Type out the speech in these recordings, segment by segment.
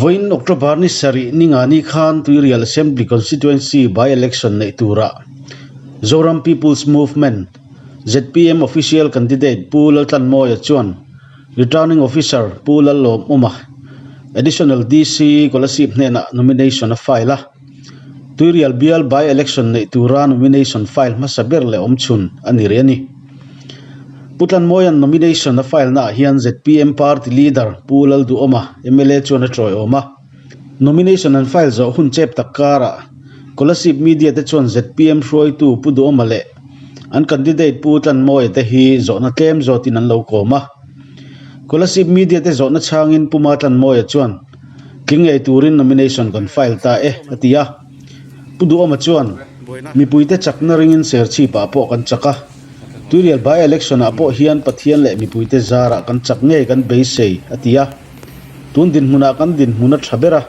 Vawiin October ni sarih ni ngani khan Tuirial Assembly Constituency by-election neih turah Zoram People's Movement, zpm, Official Candidate Pu Laltlanmawia chuan Returning Officer Pu Lallawm Awma, Additional DC Kolasib hnenah nomination a file a. Tuirial bial by-election neih tura nomination file hmasa ber leh awmchhun a ni rih a ni. Pu Tlanmawia'n nomination a file naah hian zpm party leader Pu Lalduhawma, mla chuan a tawiawm a. Nomination an file zawh hun chep tak karah Kolasib media te chuan zpm hruaitu Pu Duhawma leh an candidate Pu Tlanmawia te hi zawhna tlem zawtin an lo kawm a. Kolasib media te zawhna chhangin Pu Ma Tlanmawia chuan tling ngei turin nomination kan file ta e a ti a. Pu Duhawma chuan mipuite chakna ringin serchhipah pawh kan chak a. Tuirial by-election ah pawh hian Pathian leh mipuite zarah kan chak ngei kan beisei a ti a. Tun dinhmunah kan dinhmun a tha ber a,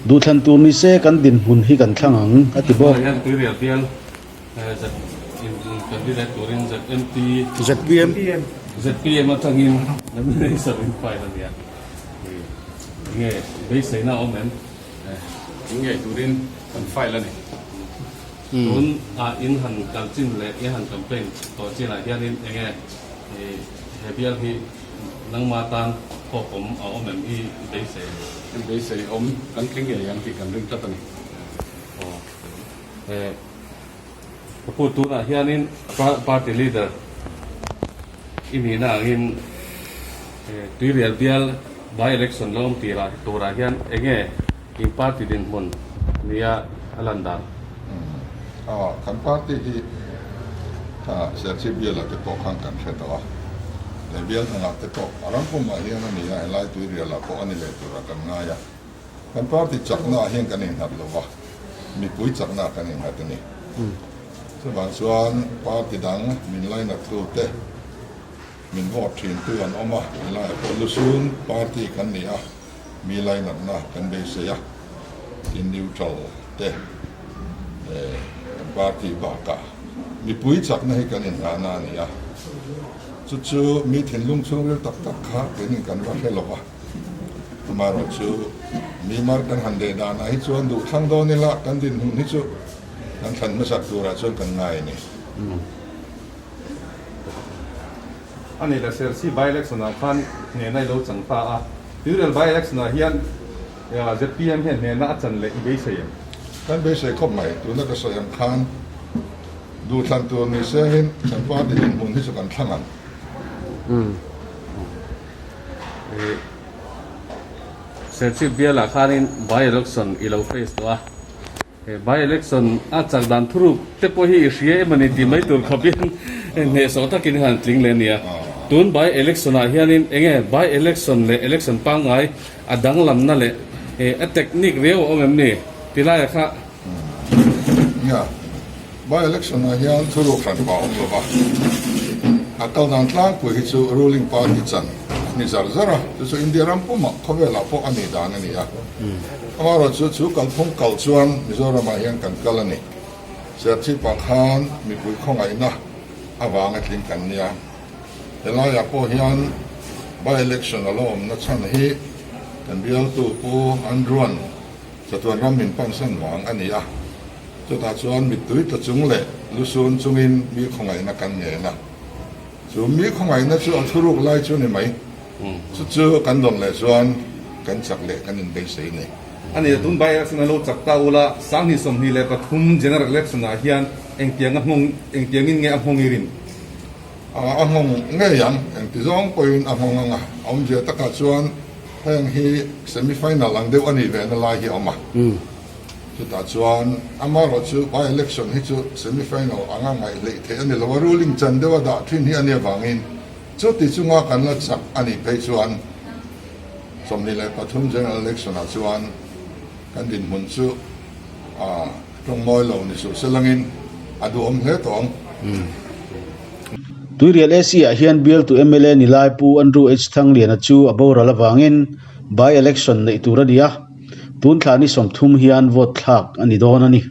duhthlan tur ni se kan dinhmun hi kan thlang ang, a ti bawk. Hian Tuirial bial candidate turin ZMP zpm zpm atangin nomination in file a nia. Enge beiseina a awm em? Enge turin kan file a ni. Tun ah in han kal chin leh i han campaign tawh chin ah hianin enge he bial hi nangma tan hawk awm a awm em i beisei? I beisei awm kan tling ngei ang tih kan ring tlat a ni. Aw he ka pu tunah hianin party leader i nihna angin Tuirial bial by election lo awm tirah turah hian enge In party dinhmun nia a lan dan. Aw, kan party hi kha Serchhip bialah te pawh khan kan hre tawh a, leh bial dangah te pawh a ram pumah hian a ni a, helai Tuirialah pawh a ni leh turah kan ngai a. Kan party chaknaah hian kan innghat lo va, mipui chaknaah kan innghat a ni. Chuvang chuan party dang min lainattu te, min vote thintu an awm a, helaiah pawh Lusun party kan ni a. Mi lainatna kan beisei a, tin neutral te kan party bakah mipui chakna hi kan inngahna a ni a, chu chu mi thinlung chhungril tak tak kha keinin kan va hre lo va, amaherawhchu mi mar kan han deh danah hi chuan duh thlang dawn ila kan dinhmun hi chu kan thlan hmasak turah chuan kan ngai a ni. A ni la Serchhi by election ah khan hnehna i lo chang ta a, Tuirial by election ah hian zpm hian hnehna a chan leh i beisei em? Kan beisei khawp mai, tuna ka sawi ang khan duhthlan tur ni sengin kan party dinhmun hi chu kan thlang ang. Serchhip bialah khanin by election i lo face tawh a. He by election a chak dan thuruk te pawh hi i hria em a ni tih mai tur khawpin hnehsawh takin han tling leh a ni a. Tun by election ah hianin enge by election leh election pangngai a danglamna leh a technique riau a awm em ni ti laia kha. Nia, by election ah hian thuruk hran pah a awm lo va, a kal dan tlangpui hi chu ruling party chan a ni zar zar a, chu chu India ram pumah khawvelah pawh a nih dan a ni a. Amaherawhchu chu kalphung kal chuan Mizoramah hian kan kal a ni. Serchhipah khan mipui khawngaihna avanga tling kan nia. Helaiah pawh hian by-election a lo awmna chhan hi kan bialtu Pu Andrew-a'n chatuan ram min pansan vang a ni a. Chutah chuan mittui tla chung leh lusun chungin mi khawngaihna kan ngen a. Chu mi khawngaihna chu a thuruk lai chu a ni mai. Chu chu kan dawn leh chuan kan chak leh kan inbeisei nei. A ni, tun by election a lo chak ta ula, 2023 general election ah hian engtiang a nghawng, engtiangin nge a nghawng i rin? A nghawng ngei ang, engti zawng pawhin a nghawng ang a, a awmzia takah chuan heng hi semi final ang deuh a nih ve na lai hi a awm a. Chutah chuan amaherawhchu by election hi chu semi final anga ngaih hleih theih a ni lo a, ruling chan deuha dah thin hi a nih avangin Chuti chunga kan la chak a nih phei chuan 23 General Election ah chuan kan dinhmun chu a tawng mawi lo ni suh se langin a duhawm hle tawh ang. Tuirial AC ah hian bialtu mla ni lai Pu Andrew H Thangliana chu a boral avangin by election neih tur a ni a, tun thla ni 30 hian vote thlak a ni dawn a ni.